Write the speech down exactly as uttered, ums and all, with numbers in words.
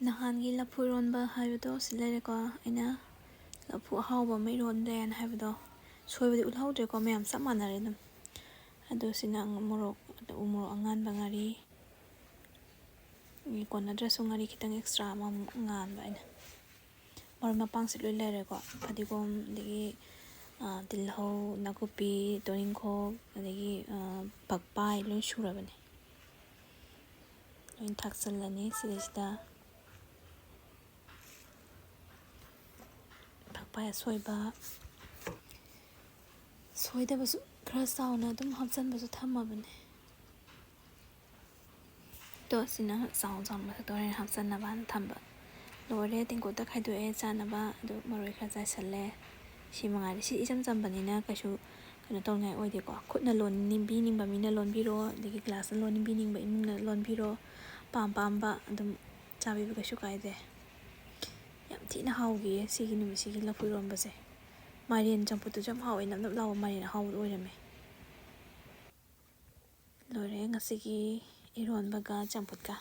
ꯅꯍꯥꯟꯒꯤ ꯂꯐꯨ ꯏꯔꯣꯟꯕ ꯍꯥꯏꯕꯗꯣ ꯁꯤ ꯂꯩꯔꯦꯀꯣ꯫ ꯑꯩꯅ ꯂꯐꯨ ꯑꯍꯥꯎꯕ ꯑꯃ ꯏꯔꯣꯟꯕ ꯌꯥꯏꯅ ꯍꯥꯏꯕꯗꯣ, ꯁꯣꯏꯕꯗꯤ ꯎꯠꯍꯧꯗ꯭ꯔꯦꯀꯣ, ꯃꯌꯥꯝ ꯆꯞ ꯃꯥꯟꯅꯔꯦ ꯑꯗꯨꯝ꯫ ꯑꯗꯣ ꯁꯤꯅ ꯃꯣꯔꯣꯛ, ꯎ ꯃꯣꯔꯣꯛ ꯑꯉꯥꯟꯕ, ꯉꯥꯔꯤ, ꯀꯣꯟꯅꯗ꯭ꯔꯁꯨ ꯉꯥꯔꯤ ꯈꯤꯇꯪ extra ꯑꯃꯃꯨꯛ ꯉꯥꯟꯕ ꯑꯩꯅ꯫ ꯃꯔꯣꯏ ꯃꯄꯥꯡꯁꯤ ꯂꯣꯏ ꯂꯩꯔꯦꯀꯣ, ꯐꯗꯤꯒꯣꯝ, ꯑꯗꯒꯤ, ꯑ, ꯇꯤꯜꯍꯧ, ꯅꯥꯀꯨꯞꯄꯤ, ꯇꯣꯅꯤꯡꯈꯣꯛ, ꯑꯗꯒꯤ, ꯑ, ꯐꯛꯄꯥꯏ ꯂꯣꯏ ꯁꯨꯔꯕꯅꯦ꯫ ꯂꯣꯏ ꯊꯥꯛꯆꯜꯂꯅꯤ ꯁꯤꯗꯩꯁꯤꯗ꯫ ꯐꯛꯄꯥꯏ ꯑꯁꯣꯏꯕ, ꯁꯣꯏꯗꯕꯁꯨ ꯈꯔ ꯆꯥꯎꯅ ꯑꯗꯨꯝ ꯍꯥꯞꯆꯟꯕꯁꯨ ꯊꯝꯃꯕꯅꯦ꯫ ꯑꯗꯣ ꯁꯤꯅ ꯆꯥꯎ ꯆꯥꯎꯅ ꯃꯊꯛꯇ ꯍꯣꯔꯦꯟ ꯍꯥꯞꯆꯟꯅꯕꯅ ꯊꯝꯕ꯫ ꯂꯣꯏꯔꯦ, ꯇꯦꯡꯀꯣꯠꯇ ꯈꯥꯏꯗꯣꯛꯑꯦ ꯆꯥꯅꯕ꯫ ꯑꯗꯨ ꯃꯔꯣꯏ ꯈꯔ ꯆꯥꯏꯁꯜꯂꯦ꯫ ꯁꯤ ꯃꯉꯥꯏꯔꯦ꯫ ꯁꯤ ꯏꯆꯝ ꯆꯝꯕꯅꯤꯅ ꯀꯩꯁꯨ ꯀꯩꯅꯣ ꯇꯧꯅꯤꯡꯉꯥꯏ ꯑꯣꯏꯗꯦꯀꯣ꯫ ꯈꯨꯠꯅ ꯂꯣꯟꯕꯤꯅꯤꯡꯕ ꯃꯤꯅ ꯂꯣꯟꯕꯤꯔꯣ, ꯑꯗꯒꯤ ꯒ꯭ꯂꯥꯁꯅ ꯂꯣꯟꯕꯤꯅꯤꯡꯕ ꯏꯃꯨꯡꯅ ꯂꯣꯟꯕꯤꯔꯣ꯫ ꯄꯥꯝ ꯄꯥꯝꯕ ꯑꯗꯨꯝ ꯆꯥꯕꯤꯕ ꯀꯩꯁꯨ ꯀꯥꯏꯗꯦ꯫ ꯌꯥꯝ ꯊꯤꯅ ꯍꯥꯎꯈꯤꯌꯦ ꯁꯤꯒꯤ ꯅꯨꯃꯤꯠꯁꯤꯒꯤ ꯂꯐꯨ ꯏꯔꯣꯝꯕꯁꯦ꯫ ꯃꯥꯏꯔꯦꯟ ꯆꯝꯐꯨꯠꯇꯨꯁꯨ ꯌꯥꯝ ꯍꯥꯎꯋꯦ, ꯅꯞ ꯅꯞ ꯂꯥꯎꯕ ꯃꯥꯏꯔꯦꯟ ꯑꯍꯥꯎꯕꯗꯣ ꯑꯣꯏꯔꯝꯃꯦ꯫ ꯂꯣꯏꯔꯦ ꯉꯁꯤꯒꯤ ꯏꯔꯣꯟꯕꯒ ꯆꯝꯐꯨꯠꯀ꯫